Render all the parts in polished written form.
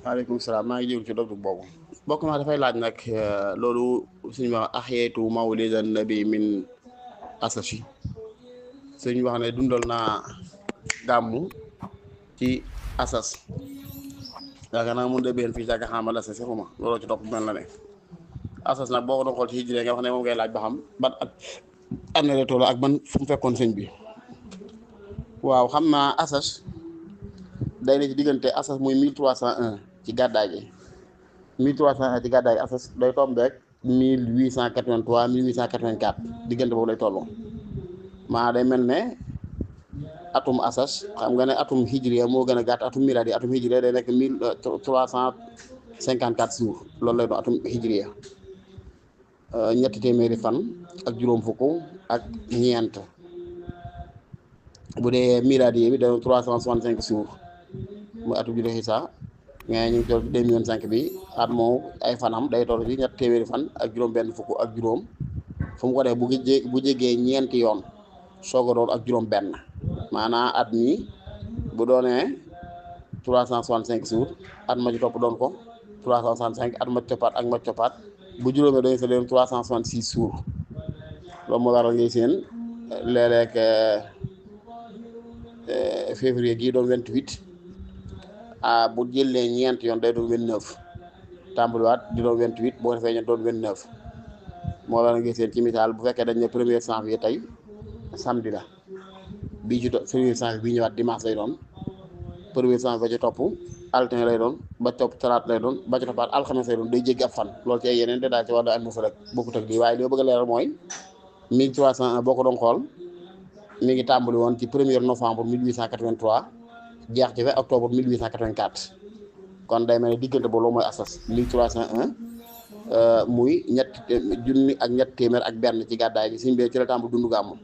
waaleykum salaam maa ngi jégalu ci dogg boobu bokk naa dafay laaj nag loolu suñu wax axyeetu mawlidan nabi min asashi suñu wax ne dundal naa gàmmu ci asas yaakaar naa mun de benn fii jàkka xamal asas xuma looloo ci topp mel na ne asas nag boo ko doon xool ci hijré nga wax ne moom ngay laaj ba xam ban at na la toll ak ban fu mu fekkoon sëñ bi waaw xam naa asas day ne ci diggante asas muy 1301 ci gàddaay gi 1301 ci gàddaay gi asas day tombeek 1883 1884 diggante boobu lay tolloo maa day mel ne atum asas xam nga ne atum hijriya moo gën a gàtt atum miladi atum hijriya day nekk 1354 jours loolu lay doon atum hijriya ñetti téeméeri fan ak juróom fukk ak ñeent bu dee miladi bi day 365 jours mooy atum juddu Xiisa nga ñu ngi toll 2025 bi at moom ay fanam day toll ci ñetti téeméeri fan ak juróom benn fukk ak juróom fu mu ko def bu jegee ñeenti yoon soog a doon ak juróom benn maanaam at mi bu doonee 365 jours at ma ci topp doon ko 365 at ma ci toppaat ak ma ci toppaat bu juróomee dañu sa leen 366 jours loolu moo waral ngay seen léeg-léeg février gii doon 28 bu jëlee ñeent yoon day doon 29 tàmbaliwaat di doon 28 boo defee ñeent doon 29 moo waral ngay seen ci misaal bu fekkee dañ ne 1er janvier tey samedi la bii ci premier janvier bii ñëwaat dimanche lay doon 1er janvier ba ci topp altine lay doon ba topp talaata lay doon ba ci toppaat alxames lay doon day jéggi ab fan loolu ci ay yeneen détail ci wàllu almufa rek bokkut ak lii waaye li ma bëgg a leeral mooy 1301 boo ko doon xool mi ngi tàmbali woon ci 1er novembre 1883 jeex ci 20 octobre 1884 kon day mel ne diggante boobu mooy asas 1301 muy junni ak ñett téeméer ak benn ci gàddaay gi sëñ bi ci la tàmbali dundu gàmmu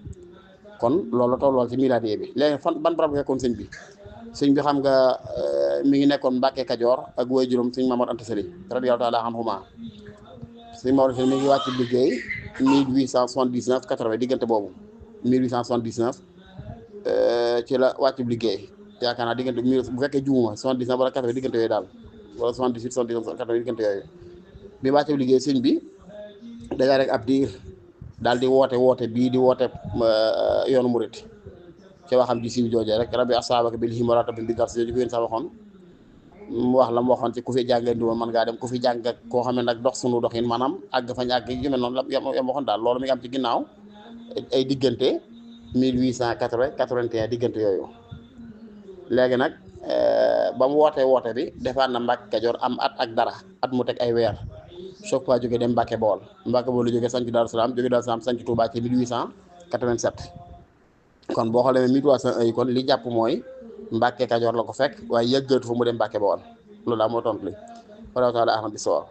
kon loolu la tollool ci miladiye bi léegi fan ban barab fekkoon sëñ bi xam nga mi ngi nekkoon Mbàkke Kajoor ak woy juróom sëñ Mamoor Anta Sali radiyallaahu taala anhumaa sëñ Mamoor Anta Sali mi ngi wàcc liggéey 1879 80 diggante boobu 1879 ci la wàcc liggéey yaakaar naa diggante bu fekkee juumuma 79 wala 80 diggante yooyu daal wala 78 79 80 diggante yooyu bi wàcc liggéey sëñ bi daga rek ab diir daal di woote bii di woote yoonu murit ci waxam ji siiw joojee rek rabbi asaabaka bil himmarata bi dar si ko yéen sa waxoon mu wax la mu waxoon ci ku fi jàngee ndi woon mën ngaa dem ku fi jàng ak koo xam ne nag dox sunu doxin maanaam àgg fañ àgg yu mel noonu la yam waxoon daal loolu mi ngi am ci ginnaaw ay diggante 1880 81 diggante yooyu léegi nag ba mu woote bi defaat na Mbàkke Kajoor am ak dara at mu teg ay weer soog faa jóge dem Mbàkke Bawol la jóge sanc Daaru Salaam jóge Daaru Salaam sanc Touba ci 1887 kon boo xoolee 1301 yi kon li jàpp mooy Mbàkke Kajoor la ko fekk waaye yëggatu fa mu dem Mbàkke Bawol loolu daal moo tontu li wala taala ahmad bi sawab